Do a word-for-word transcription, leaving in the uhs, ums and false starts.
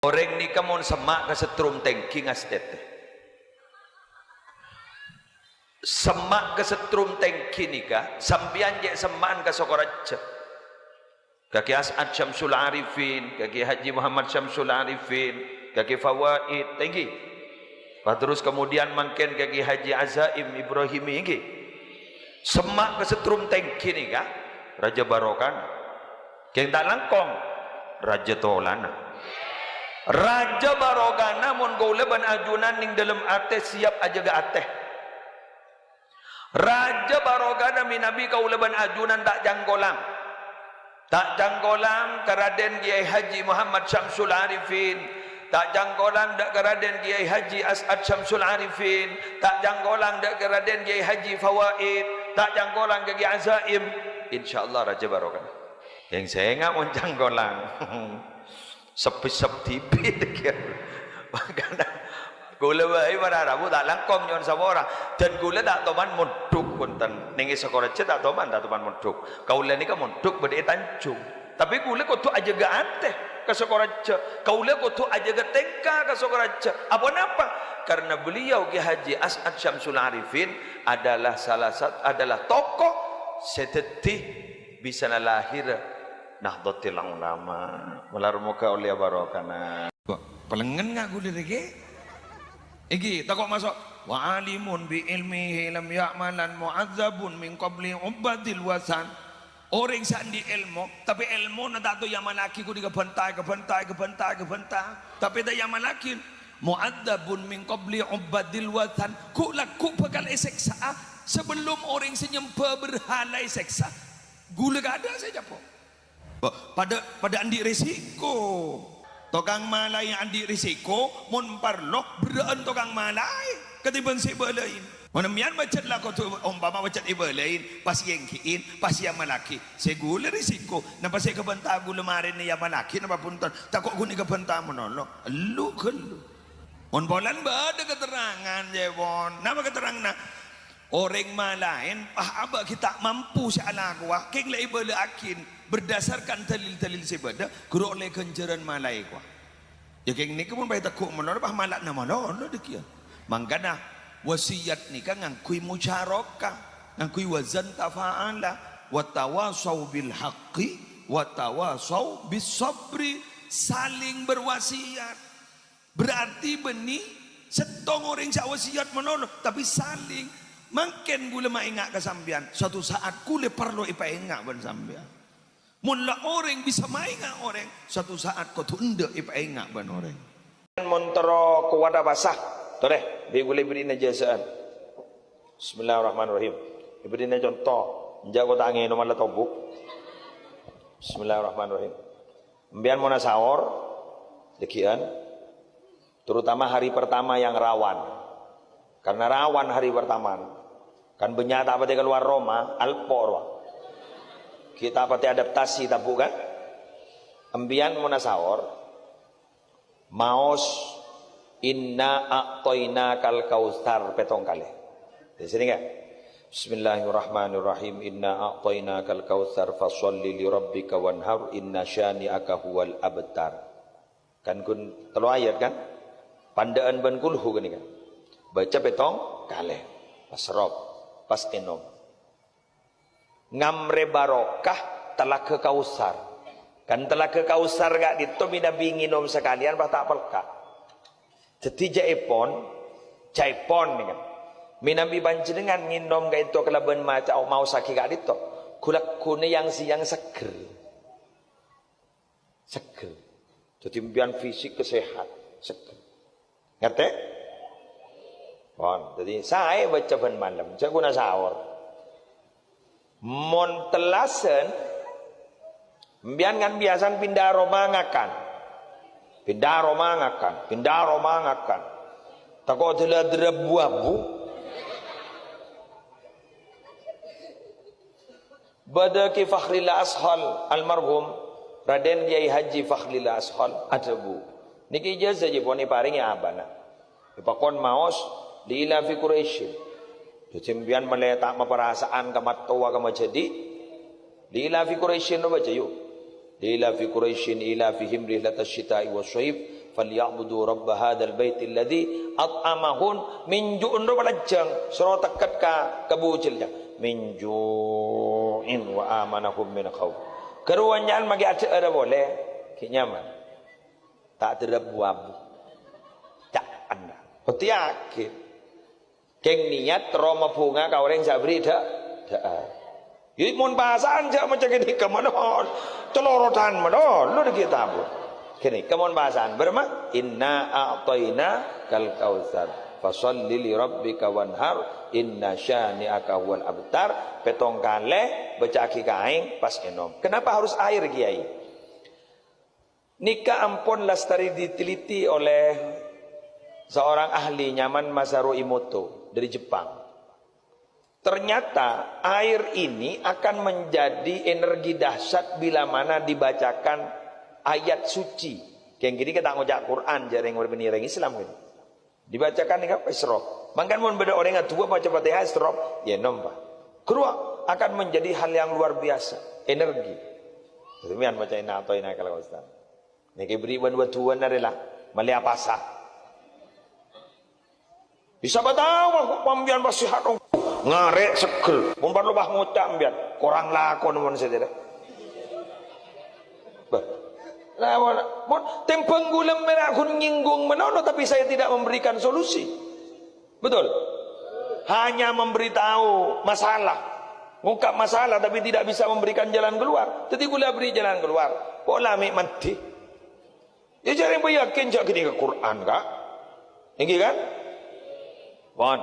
Orèng nèka mon semma' ka setrum tèngghi ngastètè. Semma' ka setrum tèngghi nèka, sampèyan cè' semma'an ka Sokorajjhâ. Ka Kè As'ad Syamsul Arifin, ka Kè Haji Muhammad Syamsul Arifin, ka Kè Fawaid, tèngghi. Pas terros kemudian mangkèn ka Kè Haji Azaim Ibrahimi, èngghi. Semma' ka setrum tèngghi nèka, rajâ barokana. Kèng ta' langkong, rajâ tolana. Rajâ barokana mon kaulâ bân ajunan nèng dâlem atè siap ajâgâ atè. Rajâ barokana mènabi kaulâ bân ajunan ta' cangkolang. Ta' cangkolang ka Raden Kiai Haji Muhammad Syamsul Arifin, ta' cangkolang dâ' ka Raden Kiai Haji As'ad Syamsul Arifin, ta' cangkolang dâ' ka Raden Kiai Haji Fawaid, ta' cangkolang ka Kiai Azaim. Insyaallah rajâ barokana. Kèng sènga' mon cangkolang. Sep-sep dhibi'. Makana kaulâ bhâi para rabu ta' langkong nyo'on sapora. Dan kaulâ ta' toman mondhuk, bhunten. Nèng è Sokorajjhâ ta' toman, ta' toman mondhuk. Kaulâ nèka mondhuk bâdâ è Tanjung. Tapè kaulâ kodhu ajâgâ atè ka Sokorajjhâ. Kaulâ kodhu ajâgâ tèngka ka Sokorajjhâ. Aponapa? Karena beliau Kè Haji As'ad Syamsul Arifin adalah salah sat-, adalah tokoh sè dhâddhi bisana lahir Nahdlatul Ulama. Malar moghâ ollè barokana. Pelengngen nga' ghulâ rèkè? Èngghi, tako' maso'. "Wa alimun bi ilmihi lam ya'malan mu'adzabun min qabli ubadil wasan." Orèng sè andi' èlmo, tapè èlmona ta' tao èamallaghi, ghu' èkabhânta, èkabhânta, èkabhânta, èkabhânta. Tapè ta' èamallaghi. "Mu'adzabun min qabli ubadil wasan." Ghu' lagghu' bhâkal èsèksa'a sabellum orèng sè nyembhâ berhala èsèksa. Ghulâ kadâ' sè capo. Padâ, padâ andi' resiko. Tokang malaè andi' resiko, mon parlo, berrâ'ân tokang malaè katèmbhâng sè èbâlâi. Mon sampèyan pajhât la kodhu ompama pajhât èbâlâi, pas èèngghiyâ, pas èamallaghi. Sè ghulâ resiko, napa sè èkabhânta ghulâ marèna èamallaghi, napa bhunten? Tako' ghun èkabhânta malolo. Elu-ghâllu. Mon polana bâdâ katerrangan, jâ' pon. Napa katerranganna? Orèng malaè, ah, abâ' ghi' ta' mampu sè alakowa, kèng la èbâlâ'aghi berdasarkan dalil-dalil sè bâdâ, ghuru ollè ghânjhârân malaè kowa. Yâ, kèng nèka mon bhâi tegghu' malolo, pas mala'na malolo dhâgghiyân. Mangkana, wasiyat nèka ngangghuy musyarakah, ngangghuy wazan tafa'ala, "Wa tawasau bil haqqi, wa tawasau bis sabri," saling berwasiat. Berarti bânnè sèttong orèng sè awasiyat malolo, tapè saling. Mangkèn ghulâ maènga' ka sampèyan, satu saat ghulâ parlo èpaènga' bân sampèyan. Mon la orèng bisa maènga' orèng, satu saat kodhu endâ' èpaènga' bân orèng. Mon terro kowadhâ pasa, torè, bi' ghulâ èbèrri'na jhâsa'an. Bismillahirrahmanirrahim. Èbèrri'na conto, enjâ' ko ta' ngènom la tobu'. Bismillahirrahmanirrahim. Sampèyan monna saor, dhâgghiyân, terutama hari pertama yang rawan. Karena rawan hari pertama, kan bânnya' ta' patè kalowar roma, alpo' rowa. Ghi' ta' patè adaptasi, tabu' kan? Sampèyan monna saor, maos, "Inna a'thainakal kautsar" pèttong kalè. Di sini, kan? "Bismillahirrahmanirrahim. Inna a'thainakal kautsar, fasholli li rabbika wanhar, inna syani'aka huwal abtar." Kan ghun tello ayat, kan? Pandhâ'ân bân kulhu ghânèka. Bâca pèttong kalè. Pas serrop, pas ènom. Ngamrè barokah Talaga Kautsar. Kan Talaga Kautsar ka'dinto mènabi ngènom sakalèyan pas ta' pelka'. Dhâddhi ca'èpon, ca'èpon nèka. Mènabi panjhennengngan ngènom ka'dinto kalabân maca maossaghi ka'dinto, ghu-lagghuna yang-sèyang seger. Seger. Dhâddhi sampèyan fisik sehat, seger. Ngartè? Pon. Dhâddhi saè bâca bân malem, jhâ' ghuna saor. Mon tellasan, sampèyan kan biyasana pinda roma ngakan. Pinda roma ngakan, pinda roma ngakan. Tako' dâlâ dârâ bu-abu. Bâdâ Ki Fakhrilla Ashal, almarhum Raden Kiai Haji Fakhrilla Ashal adhâbu, nèkè ijazah jhâ' pon èparèngè abâ'na. Èpakon maos, "Li ilafi Quraisyin." Dhâddhi sampèyan malè ta' maparasa'an ka mattowa ka majhâdhi. "Li ilafi Quraisyin" rowa bâca, yu. "Li ilafi Quraisyin ilafihim rihlatasy syita'i wasy syaif." "Falya'budu rabba hadzal baitil ladzi at'amahum min ju'in," rowa lajjhâng, soro tekket ka, ka bujel, ya. "Min ju'in wa amanahum min khauf." Karowa nya'an maghi adhâ'ârâ polè, ghi' nyaman. Ta' dârâ bu-abu. Ca'an. Bhuktèyaghi. Kèng niyat terro mabhunga ka orèng sè aberri' dâ'-, dâ'âr. Yâ, mon pasa'an jhâ' maca ghânèka, malolo. Calorotan, malolo, lo' dâggi' tabu. Ghânèka mon pasa'an. Bârâmma? "Inna a'thainakal kautsar. Fashalli li rabbika wanhar. Inna syani'aka huwal abtar." Pèttong kalè, bâca'aghi ka aèng, pas ènom. Kenapa harus air, Kiai? Nèka ampon lastarè diteliti oleh seorang ahli, nyaman Masaru Emoto dari Jepang. Ternyata air ini akan menjadi energi dahsyat bila mana dibacakan ayat suci. Kèng ghânèka ta' ngoca' Quran, jhâ' rèng-, rèng Islam ghânèka. Dibacakan nèka, wis roh. Mangkana mon bâdâ orèng adu'a maca Fatihah, wis roh, ya nom, Pak. Ghuru, akan menjadi hal yang luar biasa, energi. Sampeyan maca "Inna a'thainakal kautsar." Nèka èberri' bân wâ-duwâna rè la, malè apasa. Bisa bâtao, Pak, kok pambiyan pas sehat, dong. Ngarè' seggher. Mon parlo, Pak, ngoca' ambiyan. Korang lakon mon sadhâjâ. Bâh. Lah, mon, mon tèmbhâng ghulâ mèra ghun nyinggung manono, tapi saya tidak memberikan solusi. Betul? Hanya memberitahu masalah. Ngungkap masalah, tapi tidak bisa memberikan jalan keluar. Dhâddhi ghulâ aberri' jalan keluar. Pola mè' mandhi. Ya, jhâ' rèng yakin jhâ' ghânèka Quran, Ka'. Èngghi, kan? Pon.